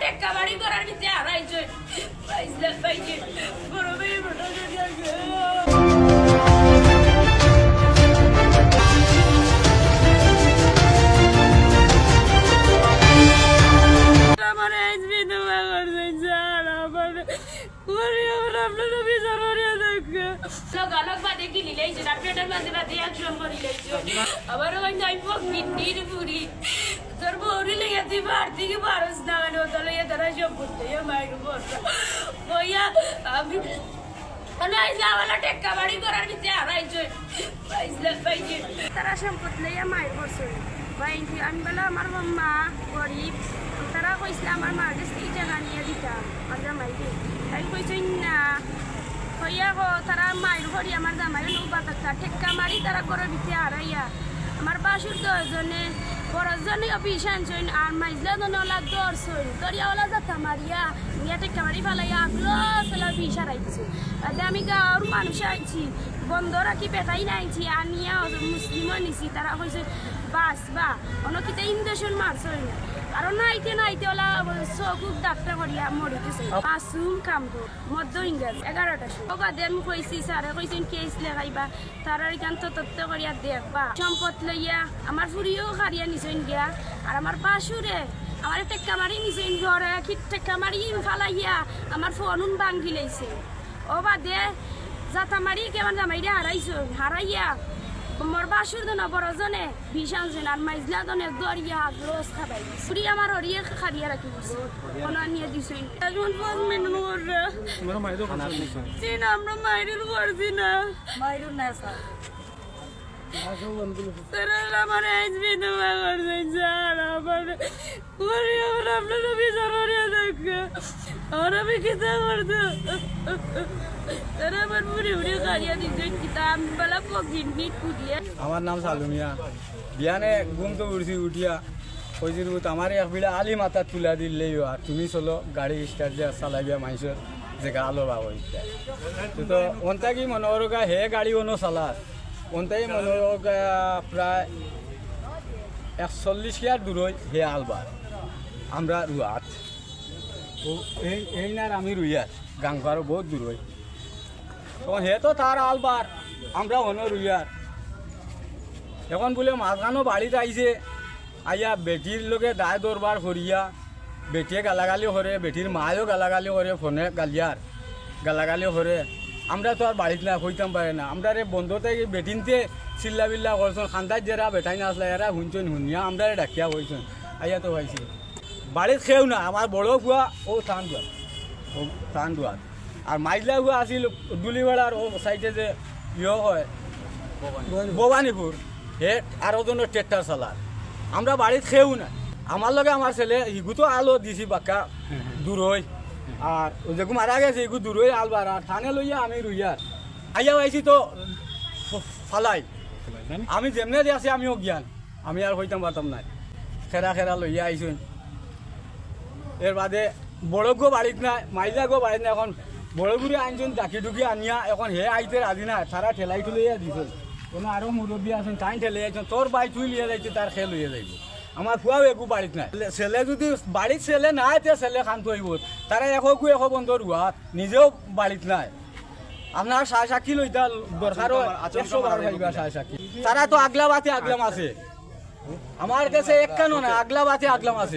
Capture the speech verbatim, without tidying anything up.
টেক্কা বাড়ি করার ভিতরে হারাইছে। পাইছে, পাইছে। বড় ভাই, বড় ভাই। আমার আইজ বিধবা করছে, স্যার, আমার করি আমার আপনারা বিচার করিয়া দেখবে। তো গালক বাদে কি নিলাইছে? না পেটের মাঝে বাদে এক সঙ্গ নিলাইছে। আবার ওই নাই পক বিন্দির পুরি। তোর বউরি লেগে তুই বাড়ি থেকে পারস না, মানে ওটা লইয়া তারা সব করতে, এ মায়ের উপর। কইয়া আমি, আমি আইসলাম আমার টেক্কা বাড়ি করার ভিতরে হারাইছে। আইসলাম পাইছে। তারা সম্পদ লইয়া মায়ের করছে। বাইনটি আমি বলে, "আমার মা গরিব, তারা কইসলা আমার মার গেছ থাকি টেকা নিয়া দিতাম, আমার জামাইরে।" তাই কইছইন না। কইয়া গো, তারা মাইর করি আমার জামাইরে নৌবা তাক্কা, টেক্কা মারি তারা ঘরর ভিতরে হারাইয়া। আমার বাসুর দশজনে, বড়জনে বিষ আনছইন, আর মাইজলা দনে ওলা ধরছইন, ধরিয়া ওলা জাতা মারিয়া, নিয়া টেক্কা মারি ফালাইয়া আগলো চলা বিষ হারাই দিছে। তাতে আমি গাঁওর মানুষ আইছি, বন্ধ রাখি বেটাইন আনছি, আনিয়া মুসলিমও নিছি, তারা কইছে, "বাস বা, অনো কিতা ইঞ্জেকশন মারছইন।" আর নাইতে নাইতে ওলা চকুক ডাক্তার করিয়া মরি গেছে। মাসুম কামরু, মধ্য ইংরেজ, এগারোটার সময়। ও বাদে আমি কইছি, স্যারে কইছইন, "কেস লেখাইবা।" তারা ইখান তো তত্ত্ব করিয়া দেখবা। সম্পদ লইয়া আমার ফুরিও কাড়িয়া নিছইন গিয়া, আর আমার বাসুরে আমার টেক্কা মারি নিছইন গিয়া, ওরা কি টেক্কা মারি ফালাইয়া আমার ফোন উন ভাঙ্গি লাইছে। ও বাদে জাতা মারি কেমন জামাইরে হারাইছইন, হারাইয়া মোর বাসুর দনে বড়জনে বিষ আনছইন, আর মাইজলা দনে দরিয়া গ্লোস খাবাই। ফুরি আমার হরিয়ে কাড়িয়া রাখি দিছে। কোনো আনিয়ে দিছইন। এখন ফোন মেনু কররা। তোমরা মাইরও খাচ্ছ না। জি না, আমরা মাইরুল করছি না। মাইরুল না, স্যার। স্যার, আমার আইজ বিধবা করছে, স্যার, আমার, আমার, আমার আপনারা বিচার করিয়া দেখো। আর আমি কিতা করতো? স্যার, আমার বুড়ি বুড়ি কাড়িয়া দিছে, কিতা আমি বলা পকিট নিট পুড়িয়া। আমার নাম সালুমিয়া। বিয়ানে ঘুম তো উঠছি, উঠিয়া কইছি, "রুত, আমার এক বিড়া আলি মাথাত তুলা দিলেই অয়, আর তুমি চলো গাড়ি স্টার্ট দিয়া চালাইবা, মাইনষর জেগা আলো বাবো ইটা।" তো, তো অন্তা কি মনো করো গা, হে গাড়ি অনো চালার, অন্তাই মনো করো গা, প্রায় একচল্লিশ কিয়ার দূরই হে আলবার, আমরা রুয়াত। ও, এই, এই নার আমি রুইয়ার, গাঙ্গারও বহুত দূরই। তখন হে তো তার আলবার, আমরা হনো রুইয়ার। এখন বুলে মাঝখানো বাড়িত আইছে, আইয়া বেটির লগে দায় দরবার করিয়া, বেটিয়ে গালাগালি করে, বেটির মায়ও গালাগালি করে, ফোনে গালিয়ার, গালাগালি করে। আমরা তো আর বাড়িত না, কইতাম পারে না। আমরারে বন্দর থাকি বেটিন্তে চিল্লা বিল্লা করছইন, খান্দাত যেরা বেটাইন আছলা, এরা হুনছইন, হুনিয়া আমরারে ডাকিয়া কইছইন, আইয়া তো পাইছি। বাড়িত কেউ না, আমার বড় ফুয়া ও তান দুয়ার, ও তান দুয়ার। আর মাইজলা ফুয়া আছিল ডুলিবেড়ার ও সাইডে যে ইয়ে হয়, ভবানীপুর। ভবানীপুর। হে আরো জনের ট্রেক্টর চালার। আমরা বাড়িত কেউ না। আমার লগে আমার ছেলে, ইগু তো আলো দিছি বাক্কা দূরই। আর ও যেগু মারা গেছে, ইগু দূরই আলবার। আর থানে লইয়া আমি রুইয়ার। আইয়া পাইছি তো ফ-, ফালাই। আমি যেমনে দেখছি, আমিও জ্ঞান। আমি আর কইতাম পারতাম না। খেরা খেরা লইয়া আইছইন। এর বাদে বড়গো বাড়িত নাই, মাইজাগো বাড়িত নাই। এখন বড়গুরে আনছইন, ডাকি ডুকি আনিয়া, এখন হে আইতে রাজি না, তারা ঠেলাই ঠুলাইয়া দিছইন। কোনো আরো মুরব্বি আছইন, তাইন ঠেলাই আইছইন, "তোর ভাই তুই লইয়া যাইতে, তার খে লইয়া যাইব।" আমার ফুয়াও এগু বাড়িত নাই। ছেলে যদি বাড়িত ছেলে নাই, তে ছেলে খান্ত অইব। তারা একগু এক বন্দর রুয়াত, নিজেও বাড়িত নাই। আপনার সায় সাক্ষী লইতা দরকার হয়, আচমকা একশো বার মারা যাইব পাইবা কিনা? সায় সাক্ষী। তারা তো আগলা বাতে আগলাম আছে। আমার কাছে একখানো না, আগলা বাতে আগলাম আছে।